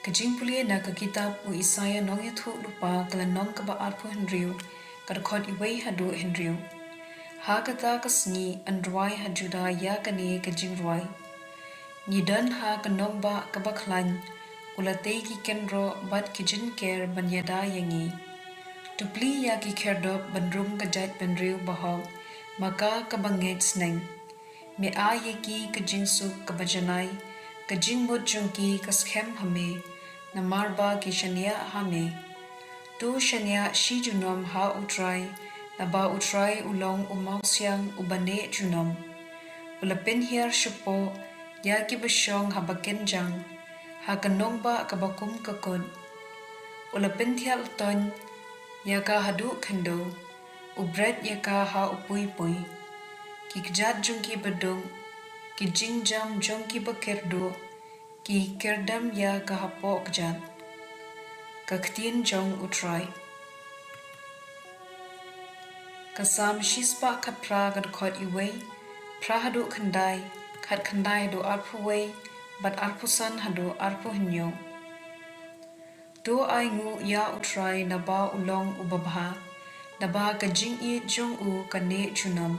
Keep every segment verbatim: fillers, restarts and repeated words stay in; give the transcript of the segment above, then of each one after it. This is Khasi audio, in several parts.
Ka jingpule na ka kitab u Isaïah Nongïathuhlypa, ka lynnong kaba arphew hynriew, ka dkhot wei haduh hynriew. Ha kata ka sngi yn rwai ha Judah ïa kane ka jingrwai: Ngi don ha ka nongbah kaba khlaiñ, u la tei ki kynroh bad ki jingker ban ïada ïa ngi. To plie ïa ki khyrdop ban rung ka jaitbynriew bahok, ma ka kaba ngeit sneng. Me ai ïa ki ka jingsuk kaba janai, ka jingmut jong ki ka skhem ha me, namar ba ki shaniah ha me. To shaniah shi junom ha U Trai, naba U Trai u long u mawsiang uba neh junom. U la pynhiar shapoh ïa kiba shong haba kynjang, ha ka nongbah kaba kum ka kut. U la pynthiah latoiñ ïa ka haduh khyndew, u bret ïa ka ha u pui pui. Ki kjat jong kiba duk, ki jingjam jong kiba kyrduh, ki kyrdem ïa ka hapoh kjat. Ka ktien jong U Trai. Ka Salm shispah khatphra, ka dkhot wei, phra haduh khyndai, khatkhyndai haduh arphew wei, bad arphew san haduh arphew hynñiew. To ainguh ïa U Trai naba u long uba bha, naba ka jingïeit jong u ka neh junom.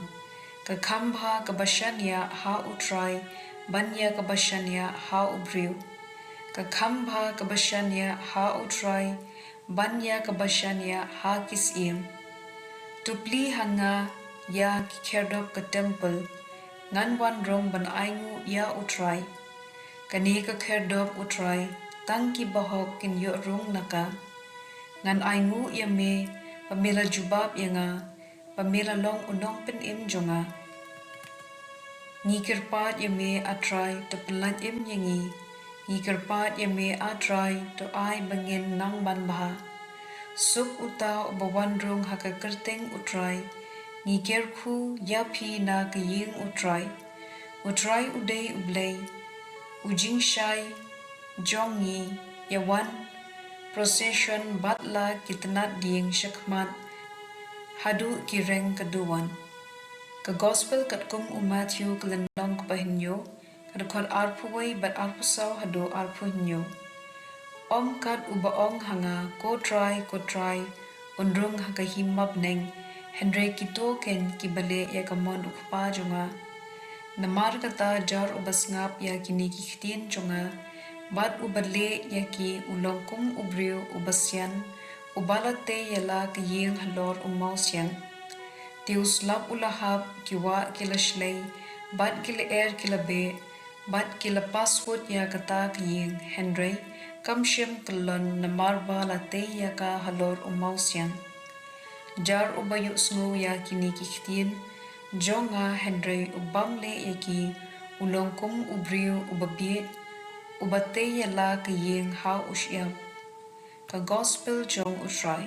Ka kham bha kaba shaniah ha U Trai ban ïa kaba shaniah ha u briew. Ka kham bha kaba shaniah ha U Trai ban ïa kaba shaniah ha ki syiem. To plie ha nga ïa ki khyrdop ka templ, ngan wan rung ban ainguh ïa U Trai. Kane ka khyrdop U Trai, tang ki bahok kin ïoh rung na ka. Ngan ainguh ïa me ba me la jubab ïa nga, ba me la long u nongpynim jong nga. Ngi kyrpad ïa me, A Trai, to pynlait im ïa ngi. Ngi kyrpad ïa me, A Trai, to ai ba ngin nang ban bha. Suk uta uba wan rung ha ka kyrteng U Trai. Ngi kyrkhu ïa phi na ka ïing U Trai. U Trai u dei U Blei, u jingshai jong ngi. Ïa wan procession bad la ki tnat dieng shakhmat haduh ki reng ka duwan. Ka Gospel katkum u Matthew, ka lynnong kaba hynñiew, ka dkhot arphew wei bad arphew saw haduh arphew hynñiew. Ym kat uba ong ha nga, Ko Trai, Ko Trai, un rung ha ka hima bneng, hynrei kito kein kiba leh ïa ka mon U Kpa jong nga. Namar kata, jar uba sngap ïa kine ki ktien jong nga bad uba leh ïa ki u long kum u briew uba sian, uba la tei ïa la ka ïing halor u mawsiang. Te u slap u la hap, ki wah ki la shlei, bad ki lyer ki la beh, bad ki la paswut ïa kata ka ïing, hynrei kam shym kyllon, namar ba la tei ïa ka halor u mawsiang. Jar uba ïohsngew ïa kine ki ktien jong nga hynrei u bym leh ïa ki, u long kum u briew uba bieit, uba tei ïa la ka ïing ha u shyiap. Ka Gospel jong U Trai.